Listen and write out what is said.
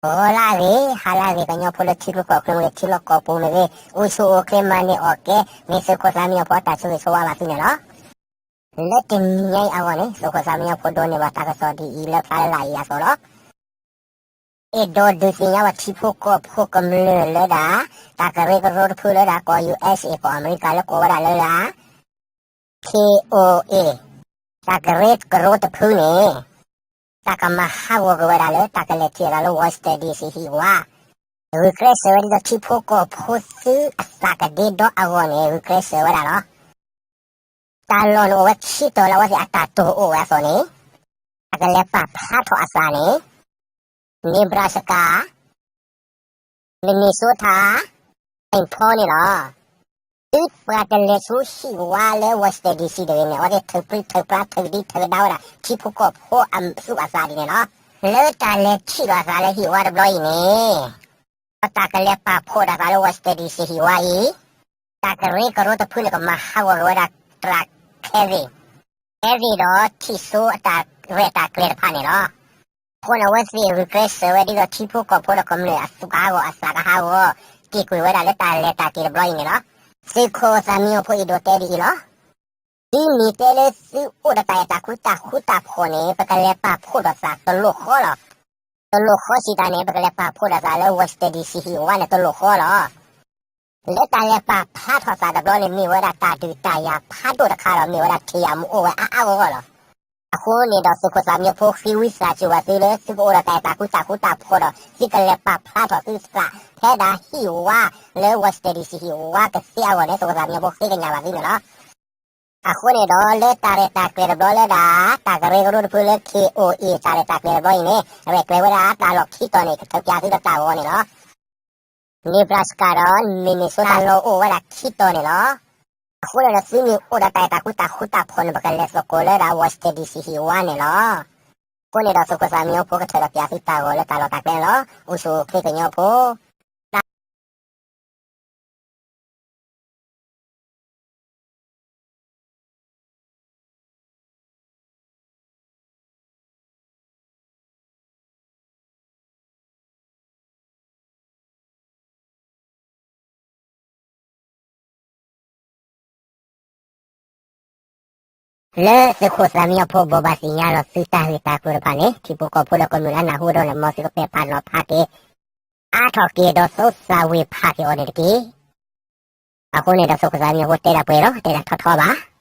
ဂီၤလၢအဂ့ၤ, ဟါလၢအဂ့ၤ, ကညီဖိလၢထံကျိကီၢ်ချၢမ့ၢ်ဂ့ၤ, ထံလီၢ်ကီၢ်ပူၤမ့ၢ်ဂ့ၤ, အိၣ်ဆူၣ်အိၣ်ချ့မၤန့ၢ်အီၣ်ကဲ, မ့ၢ်သုးခိၣ်သးမံအီဖိအတၢ်ဆိၣ်ဂ့ၤဆိၣ်ဝါဘၣ်သုန့ၣ်လီၤ. လၢတနံၤညါအံၤအဂီၢ်န့ၣ် သုးခိၣ်သးမံအီဖိဒိးန့ၢ်ဘၣ်တၢ်ကစီၣ်ဒ်အံၤလၢဖျါလၢ်အံၤအသိးလီၤ. အဲၣ်ဒိးဒုးသ့ၣ်ညါဘၣ်ထံဖိကီၢ်ဖိကမျၢၢ်လၢဒၣ် တၢ်ကရၢကရိတဖုလၢဒၣ် ကီၢ် ယူၣ်အ့းအ့း ကီၢ်အမဲရကၤလၢကိးဝဲဒၣ်လၢဒၣ် ခ့ၣ်အိၣ်အ့ၣ် တၢ်ကရၢကရိတဖုန့ၣ် တၢ်ကမၤဟးဂီၤက့ၤဝဲဒၣ်လၢတၢ်ကလဲၤထံၣ်အသးလၢ Washington DC ဟံၣ်ဝါ, ဂုာ်ကျဲးစၢးဝဲဒ်သိးထံဖိကီၢ်ဖိသုအသးကဒ့ဒီအဂီၢ်န့ၣ် ဂုာ်ကျဲးစၢးဝဲဒၣ်လီၤ. တၢ်လီၢ်န့ၣ်အိၣ်ဝဲခံတီၤလၢအဝဲသ့ၣ်အတၢ်တိၢ်အိၣ်ဝဲအသိးန့ၣ် တၢ်ကလဲၤပာ်ဖျါထီၣ်အသးန့ၣ် Nebraska, Minnesota, Saint Paul န့ၣ်လီၤ. သုပှၤတလဲၤဆူဟံၣ်ဝါလၢ Washington DC တဂ့ၤန့ၣ် အဝဲသ့ၣ်ထုးပြံထုးပြါထုးကဒံထုးကဒါဝဲဒၣ် ထံဖိကီၢ်ဖိအသူၣ်အသးဒ်န့ၣ်လီၤ. လၢတၢ်လဲၤထံၣ်လိာ်အသးလၢဟံၣ်ဝါတဘျီအံၤန့ၣ် ဒီးတၢ်ကလဲၤပာ်ဖှိၣ်ဒီးသးလၢ Washington DC ဟံၣ်ဝါအံၤ တၢ်ကရၢကရိတဖုန့ၣ် ကမၤဟးဂီၤက့ၤဝဲဒၣ်တြၢ်ခဲသ့ၣ်, ခဲသ့ၣ်ဒီးထံၣ်စိအတၢ်ရဲၣ်တၢ်ကျဲၤတဖၣ်န့ၣ်လီၤ. အဃိန့ၣ် အဝဲသ့ၣ်ဂုာ်ကျဲးစၢးဝဲဒ်သိးထံဖိကီၢ်ဖိဒီးကမျၢၢ်အသူၣ်ကဟးဂီၤအသးကဟးဂီၤ က့ၤကွံာ်ဝဲဒၣ်လၢတၢ်လဲၤတၢ်က့ၤတဘျီအံၤန့ၣ်လီၤ. သုးခိၣ်သးမံအီဖိအဲၣ်ဒိးတဲဒ်အံၤလီၤ. သုမ့ၢ်တဲလၢသုအိၣ်ဒီးတၢ်အဲၣ်တၢ်ကွံတၢ်ဃူတၢ်ဖိးန့ၣ် ပကလဲၤပာ်ဖှိၣ်ဒီးသးတလိၣ်ဃီလီၤ. တလိၣ်ဃီစံးတၢ်န့ၣ် ပကလဲၤပာ်ဖှိၣ်ဒီးသးလၢ Washington DC ဟံၣ်ဝါန့ၣ် တလိၣ်ဃီလီၤ. လၢတၢ်လဲၤပာ်ဖျါထီၣ်သးတဘျီန့ၣ် မ့ၢ်ဝဲဒၣ်တၢ်ဒုးတၢ်ယၤဖးဒိၣ်တခါဒီး မ့ၢ်ဝဲဒၣ်ထံယၤမ့ၢ်အိၣ်ဝဲအါအါဂီၢ်ဂီၢ်လီၤ. အဃိန့ၣ်ဒီးသုးခိၣ်သးမံအီဖိဃ့ဝံသးစူၤဘၣ်သုလၢသုကအိၣ်ဒီးတၢ်အဲၣ်တၢ်ကွံတၢ်ဃူတၢ်ဖိးဒီး သုကလဲၤပာ်ဖျါထီၣ်သုသး ဖဲဒၣ်ဟံၣ်ဝါလၢ Washington DC ဟံၣ်ဝါကသ့အဂီၢ်န့ၣ် သုးခိၣ်သးမံအီဖိဃ့ကညးဘၣ်သုန့ၣ်လီၤ. အဃိန့ၣ်ဒီး လၢတၢ်ရဲၣ်တၢ်ကျဲၤတဘျီလၢဒၣ် တၢ်ကရၢကရိတဖုလၢ ခ့ၣ်အိၣ်အ့ၣ် တၢ်ရဲၣ်တၢ်ကျဲၤတဘျီအံၤန့ၣ် ရဲၣ်ကျဲၤဝဲဒၣ်တၢ်လီၢ်ခံတီၤန့ၣ် ကထုးဖျါသုဒီးတၢ်ဂီၤန့ၣ်လီၤ. Nebraska ဒီး Minnesota တၢ်လီၢ်အိၣ်ဝဲဒၣ်ခံတီၤန့ၣ်လီၤ. အဃိန့ၣ်ဒီးသုမ့ၢ်အိၣ်ဒီးတၢ်အဲၣ်တၢ်ကွံတၢ်ဃူတၢ်ဖိးန့ၣ် ပကလဲၤသကိးလၢဒၣ် Washington DC ဟံၣ်ဝါန့ၣ်လီၤ. အဃိန့ၣ်ဒီးသုးခိၣ်သးမံအီဖိကထုးဒီးပၠးသုတၢ်ဂီၤလၢတၢ်လီၢ်တၢ်ကျဲန့ၣ်လီၤ. အိၣ်ဆူၣ်အိၣ်ချ့ကညီဖိ လၢသုးခိၣ်သးမံအီဖိဘိးဘၣ်သ့ၣ်ညါလီၤသုတၢ်ဂ့ၢ်တၢ်ကျိၤတဖၣ်န့ၣ် ထံဖိကီၢ်ဖိဒီးကမျၢၢ်လၢအနၢ်ဟူဒီးန့ၣ် မ်သုကပဲာ်ဖးနီၤဖးက့ၤ အါထီၣ်က့ၤဒီးသုသးဝံၣ်ဖးက့ၤအီၤန့ၣ်တက့ၢ်. အဃိန့ၣ်ဒီးသုးခိၣ်သးမံအီဖိတဲဒၣ်ပှဲၤလီၤ တဲဒၣ်ထီထီဘၣ်.